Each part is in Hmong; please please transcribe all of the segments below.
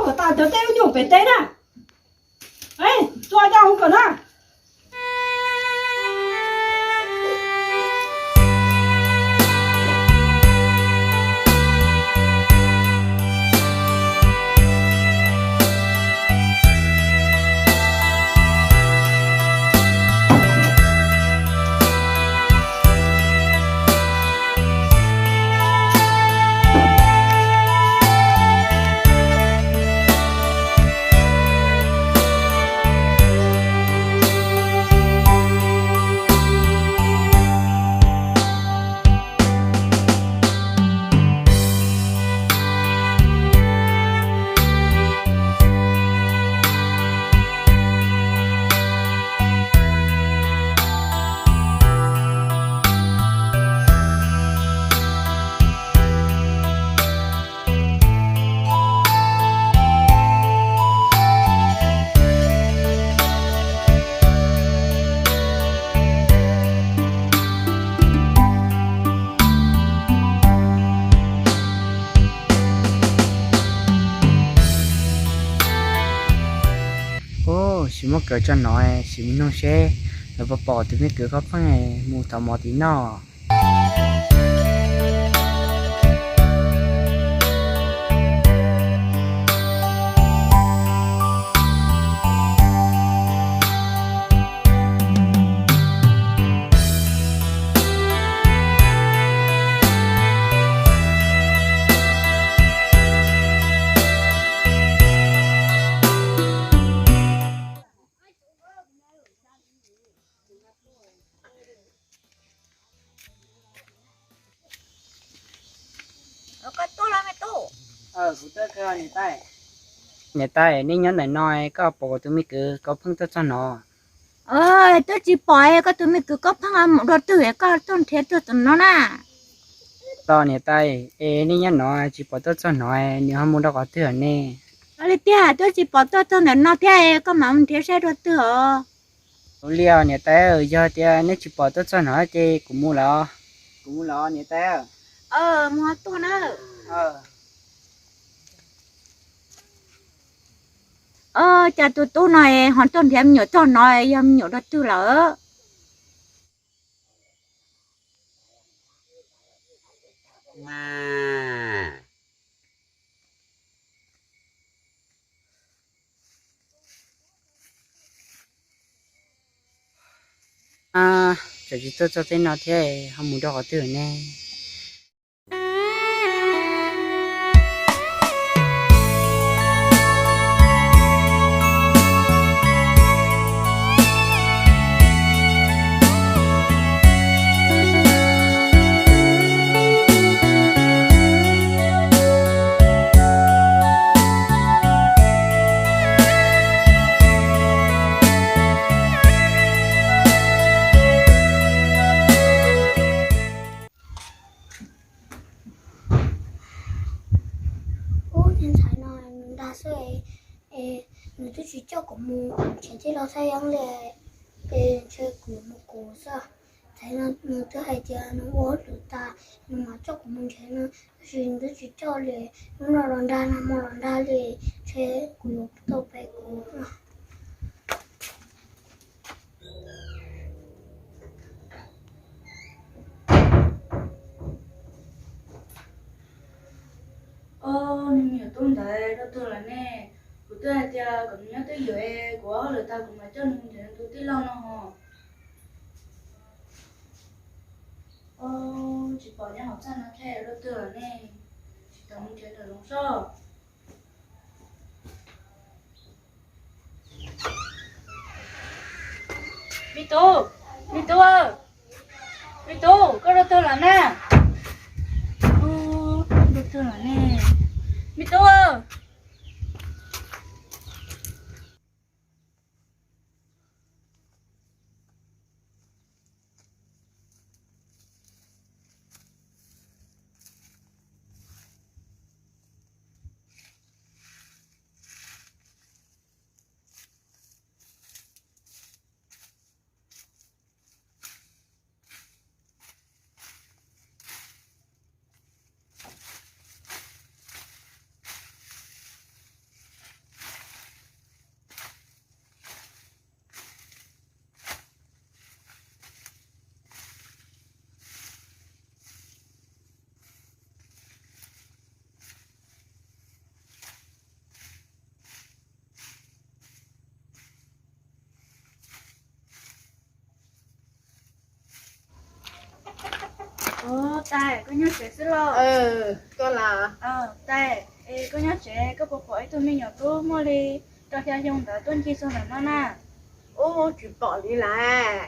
Kom tas cov teb lub nyuag pem teb na. Tuaj coj hauv kom na. Ub, sim muab kaw tso no, sim mus nug seb lawv puas pom tus me kwv Koob Pheej mus thov mov tim noj. Niam tais, nej nyob ntawm no koj pom kuv tus me kwv Koob Pheej tuaj txog no? Twb tsis pom, koj tus me kwv Koob Pheej mus dua twg koj tuaj nrhiav tuaj txog no na? Tos niam tais, es nej nyob no tsis pom tuaj txog no, nws ho mus rau qhov twg ne? Li tiag, twb tsis pom tuaj txog ntawm no thiab, koj mam mus nrhiav saib dua twg os. Ua li os niam tais, yog tias neb tsis pom tuaj txog no ces kuv mus lawm. Kuv mus lawm niam tais. Mus ho tuaj na. Cas tus tub no ho tuaj nrhiav me nyuam txog no, yog me nyuam dua twg lawm? Tsam tsis tuaj txog tej no thiab ho mus rau qhov twg ne? Ub, niag ntxhais no nws dag xwb, nws twb tsis coj kuv mus nrhiav tij laug Thaj Yeeb li, es ntshe kuv yuav mus kuv xwb. Ntxhais no nws twb hais tias nws ua hauj lwm tas nws mam coj kuv mus nrhiav no, tab sis nws twb tsis coj li. Hnub no los nrag, nag hmo los nrag li, ntshe kuv yuav tau pem kuv. Ob, nws me nyuam tub ntawd dua twg lawm ne? Kuv twb hais tias kom nws nyob twj ywm, kuv ua hauj lwm tag kuv mam coj nws mus nrhiav nws tus tij laug no hos. Ob, tsis pom nyob hauv txaj no thiab, dua twg lawm ne? Tsis tau mus nrhiav nraum zoov soj. Me tub, me tub, me tub, koj dua twg lawm na? Dua twg lawm ne? Me tub. Tais, koj nyob tsev xwb los? Koj los? Tais, es koj nyob tsev koj puas pom ib tug me nyuam tub muaj li rau xya xyoo ntawd tuaj ncig txog ntawm no na? Ub, tsis pom li lawm.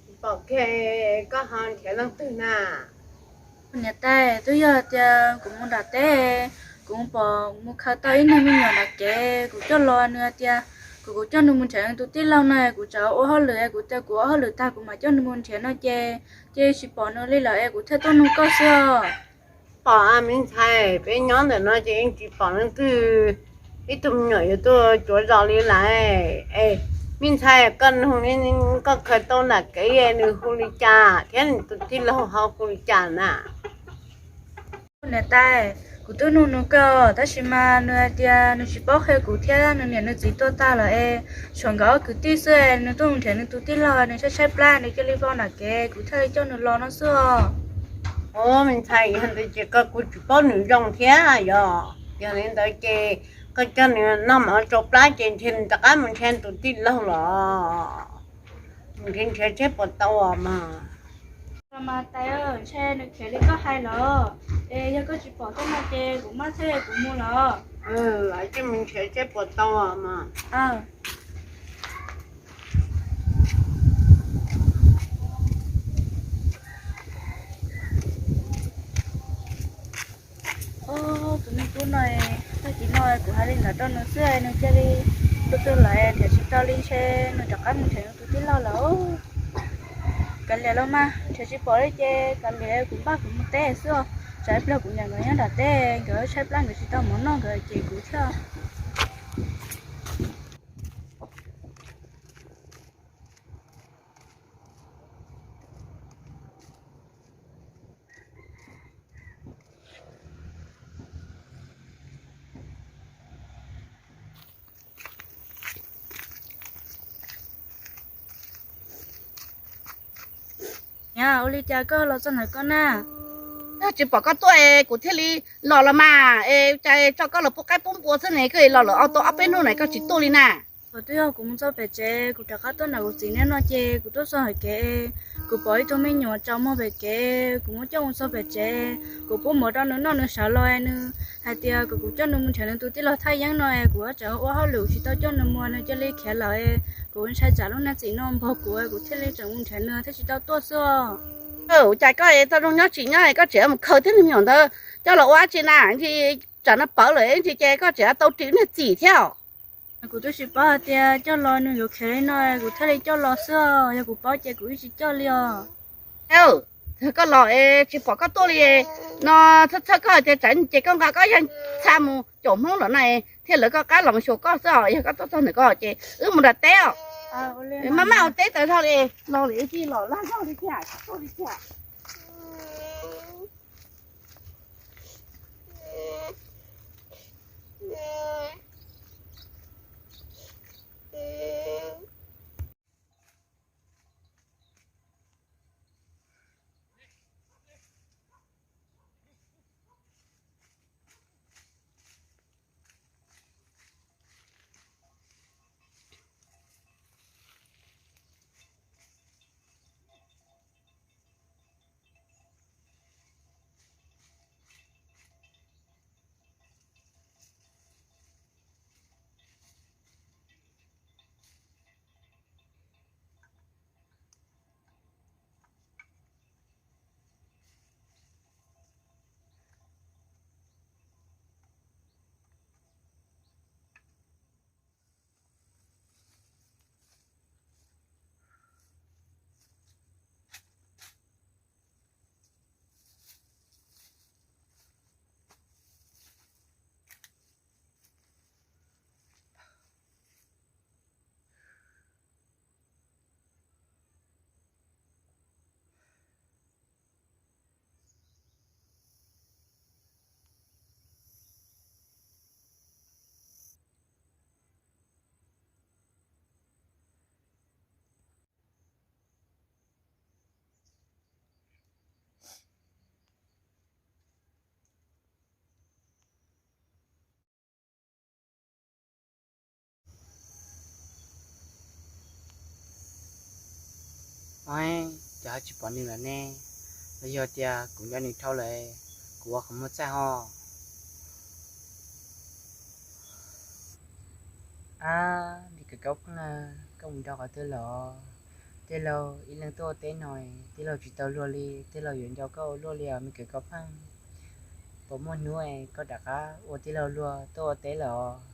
Tsis pom kiag, koj ho nrhiav leej twg na? Niam tais, twb yog tias kuv mus nram teb, kuv pom mus khaws tau ib niag me nyuam nram kev, kuv coj los nws tias kuv, kuv coj nws mus nrhiav nws tus tij laug no, kuv tsam ua hauj lwm es kuv tias kuv ua hauj lwm tag kuv mam coj nws mus nrhiav no ces, ces tsis pom nws li lawm es kuv thiaj tuaj nug koj xwb os. Pom me ntxhais, peb nyob ntawm no ces yeej tsis pom leej twg, ib tug me nyuam yuav tuaj cuav zos li lawm. Es me ntxhais, koj nug, koj khaws tau nram kev nws hu li cas thiab nws tus tij laug ho hu li cas na? Niam tais, kuv twb nug nug koj tab sis mas nws hais tias nws tsis paub qhia kuv thiab nws niam nws txiv tuag tag lawm es tshuav nkawd ob kwv tij xwb es nws tuaj mus nrhiav nws tus tij laug, nws tshaib tshaib plab nws cia li vau nram kev kuv thiaj li coj nws los no xwb os. Ub, me ntxhais, yog ntawd ces koj kuj tsis paub nws zoo thiab yog. Yog li ntawd ces koj coj nws noj mov tsau plab ces ntshe nws rov qab mus nrhiav tus tij laug los. Mus nrhiav nrhiav seb puas tau os mas. Los mas tais, ntshe nws khiav li koj hais los. Es yog koj tsis pom thiab no ces kuv maj thiab kuv mus los. Cia mus nrhiav seb puas tau os mas. Tus me tub no, tag kis no kuv hais li ntawd rau nws xwb nws cia li tu tu lawm, nrhiav tsis tau li ntshe nws rov qab mus nrhiav nws tus tij laug lawm. Kav liam los mas, nrhiav tsis pom li ces kav liam kuv npaj kuv mus teb xwb os. Tsam ib pliag kuv niam nkawd nyob nram teb nkawd tshaib plab nkawd tsis tau mov noj nkawd ces kuv thiaj Niam, ua li cas koj los txog ntawm koj na? Tsis pom koj tuaj es kuv thiaj li los los mas, es cas tso koj los pub qaib pub npua xwb ne, koj los lawm ob tau ob peb hnub na koj tsis tuaj li na. Thaum twb yog kuv mus txog pem tsev, kuv rov qab tuaj nram kuv txiv neb no ces kuv tuaj txog hauv kev, kuv pom ib tug me nyuam tsaus muag pem kev, kuv muab coj mus txog pem tsev, kuv pub mov rau nws noj nws sawv los nws hais tias kom kuv coj nws mus nrhiav nws tus tij laug thaj yeeb no es kuv tseem ua hauj lwm tsis tau coj nws mus nws cia li khiav lawm. Kuv ntshai tsam lub neej txim no npog kuv, kuv thiaj li tseem mus nrhiav nws thiaj tsis tau tuaj xwb os. Cas koj tau zoo nyob tsis nyob koj tseem mus khaws tib neeg me nyuam ntawd coj los ua dab tsi na? Ntshe tsam no pawv lawm ntshe ces koj tseem tau ris neeg txim thiab. Kuv twb tsis paub hais tias coj los nws yuav khiav li no, kuv thiaj li coj los xwb os, yog kuv paub ces kuv yeej tsis coj li os. Koj los es tsis pom koj tuaj li no, txhawj txhawj koj tias tsam ces koj nqa koj yag txha mus caum Hmoob lawm na, thiaj lawv koj qab los xyuas koj xwb os. Yog koj tuaj txog ntawm ko ces wb mus nram teb os. Maj maj ua teb tas zog li, los li tsis los laj zog li thiab, tuaj li thiab. Ov, cas tsis pom nws lawm ne? Los yog tias kuv nco nws dhau lawm, kuv ua qhov muag txaij ho. Ab, me kwv Kaub Pheej, koj mus nrog qhov twg lawm? Tij laug ib leeg tuaj ua teb no, tij laug tsis tau luag li, tij laug yuav nco koj ua luaj li os me kwv Kaub Pheej. Puas muaj hnub koj rov qab ua tij laug luag tuaj ua teb lawm os?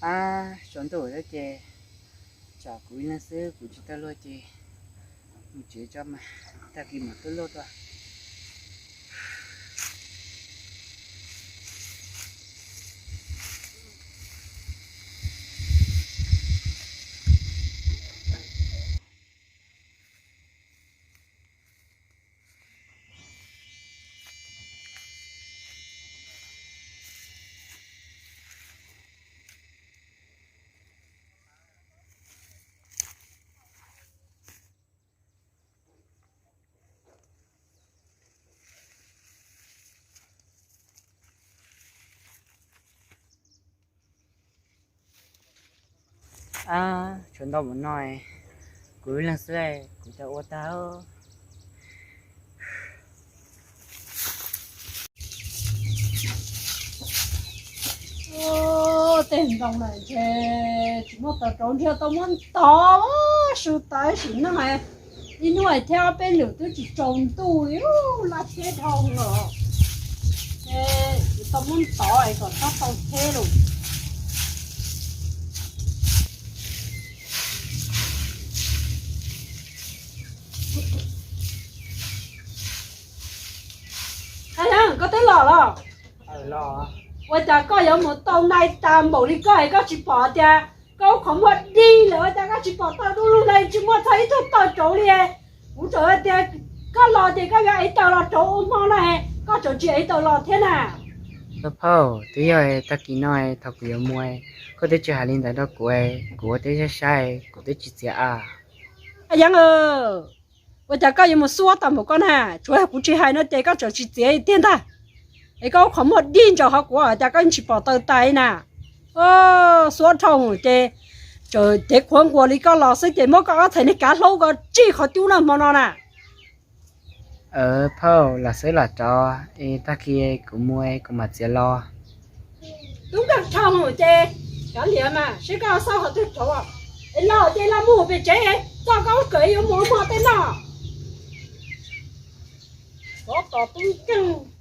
Ab, tsaus ntuj lawm ces tsam kuv ib leeg xwb kuv tsis tau luag ces mus tsev tso mas, tag kis mam tuaj luaj dua. Ab, tshuav ntau mus no, kuv ib leeg xwb kuv tau ua tag. Tej ntoo na ntshe tsis muaj taws rauv, ntshe tau muab ntov su tas sim neej. Ib hnub thiab ob peb lwm twb tsis tsaus ntuj li, laj thiab dhau los. Tsis tau muab ntov es kom txhob tau tsheb los. Koj twb los los? Ua cas koj yuav mus tau nai tas npaum li koj es koj tsis pom tias koj ub qhov muag dig lawm, ua cas koj tsis pom taws du lug ntawd, tsis muaj txog ib tug taws rauv li? Kuv tseem tias koj los ces koj yuav ev taws los rauv ua hmo na, koj tseem tsis ev taws los thiab na. Phauj, twb yog tag kis no thaum kuv yuav mus, koj twb tsis hais li ntawd rau kuv, kuv ua teb saib saib kuv twb tsis txiav a. Yeev, ua cas koj yuav mus xuab tau npaum koj na? Tsuav kuv tsis hais no ces koj tseem tsis txiav tiag ntag. Es koj ub qhov muag dig ntsaum hauv kuv, cas koj tsis pom taws tais na? Xuab dhau ces tseem cev qhuav nquas li koj los xwb ces muab koj ob txhais niag kav hlaub ko tsij qhov cub na hmo no na. Phauj, los xwb los rov, es tag kis kuv mus kuv mam txiav los. Tub nkeeg dhau ces kav liam mas, seb koj xauj qhov twg rauv, es los ces los mus pem tsev, txog koj ub kawm yuav mus ua hmo tej no. Tsov tom tub nkeeg.